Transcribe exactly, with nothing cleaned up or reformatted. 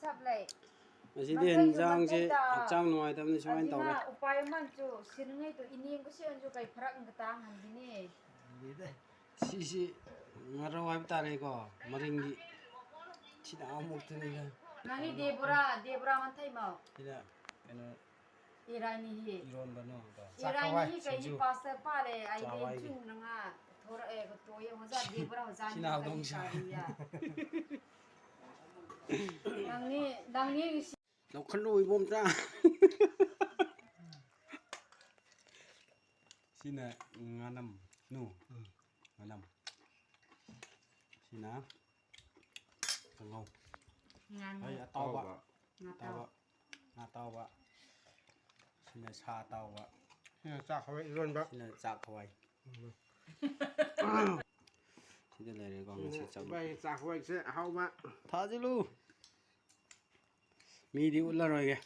ꯁꯞ ꯂꯩ꯫ ꯉꯁꯤꯗꯤ ꯃꯟꯊꯩꯁꯨ ꯍꯤꯟꯖꯥꯡꯁꯦ ꯃꯟꯊꯩ ꯇꯥ꯫ ꯍꯛꯆꯥꯡ ꯅꯨꯡꯉꯥꯏꯇꯕꯅ ꯁꯨꯃꯥꯏꯅ ꯇꯧꯔꯦ꯫ ꯑꯗꯨꯅ ꯎꯄꯥꯏ ꯑꯃꯅꯁꯨ ꯁꯤꯅꯉꯩꯗꯨ ꯏꯅꯦꯝꯕꯁꯦ ꯑꯣꯏꯅꯁꯨ ꯀꯩ ꯐꯔꯛ ꯑꯃꯒ ꯇꯥꯡ ꯍꯟꯕꯤꯅꯦ꯫ ꯁꯤꯁꯤ ꯉꯥꯔꯧ ꯍꯥꯏꯕ ꯇꯥꯔꯦꯀꯣ, ꯃꯔꯤꯡꯒꯤ꯫ ꯁꯤꯅ ꯑꯃꯨꯛꯇꯅꯤꯗ꯫ ꯅꯪꯒꯤ ꯗꯦꯕꯣꯔꯥ, ꯗꯦꯕꯣꯔꯥ ꯃꯟꯊꯩ ꯃꯧ꯫ ꯁꯤꯅ ꯀꯩꯅꯣ, ꯏꯔꯥꯏꯅꯤ ꯍꯤ꯫ ꯏꯔꯣꯟꯕꯅꯣ ꯑꯗꯣ꯫ ꯏꯔꯥꯏꯅꯤ ꯍꯤ ꯀꯩ ꯍꯤ ꯆꯥꯛ ꯄꯥꯁꯇꯔ ꯄꯥꯂꯦ, ꯑꯩꯗꯤ ꯆꯥꯛ ꯍꯋꯥꯏꯒꯤ꯫ ꯆꯤꯡꯅꯉꯥ ꯊꯣꯔꯛꯑꯦ, ꯇꯣꯏ ꯍꯣꯖꯥ ꯗꯦꯕꯣꯔꯥ ꯍꯣꯖꯥꯅꯤ ꯁꯤꯅ ꯍꯧꯗꯣꯡ ꯀꯔꯤ ꯁꯥ꯫ ꯇꯧꯔꯤꯌꯥ? ꯅꯪꯅꯤ, ꯅꯪꯅꯤ ꯁꯤ- ꯂꯧꯈꯠꯂꯨ, ꯏꯕꯣꯝꯆꯥ꯫ ꯁꯤꯅ ꯉꯥꯅꯝ, ꯅꯨ꯫ ꯎꯝ꯫ ꯉꯥꯅꯝ꯫ ꯁꯤꯅ ꯀꯥꯡꯉꯧ꯫ ꯉꯥꯅꯨ꯫ ꯑꯩ ꯑꯇꯥꯎꯕ꯫ ꯉꯥꯇꯥꯎ꯫ ꯑꯇꯥꯎꯕ꯫ ꯉꯥ ꯑꯇꯥꯎꯕ꯫ ꯁꯤꯅ ꯁꯥ ꯑꯇꯥꯎꯕ꯫ ꯁꯤꯅ ꯆꯥꯛ ꯍꯋꯥꯏ ꯏꯔꯣꯟꯕ꯫ ꯁꯤꯅ ꯆꯥꯛ ꯍꯋꯥꯏ꯫ ꯎꯝ꯫ ꯁꯤꯗ ꯂꯩꯔꯦꯀꯣ ꯉꯁꯤ ꯆꯥꯛ꯫ ꯏꯕꯥꯏ ꯆꯥꯛ ꯍꯋꯥꯏꯁꯦ ꯑꯍꯥꯎꯕ꯫ ꯊꯥꯖꯤꯜꯂꯨ꯫ ꯃꯤꯗꯤ ꯎꯠꯂꯔꯣꯏꯒꯦ꯫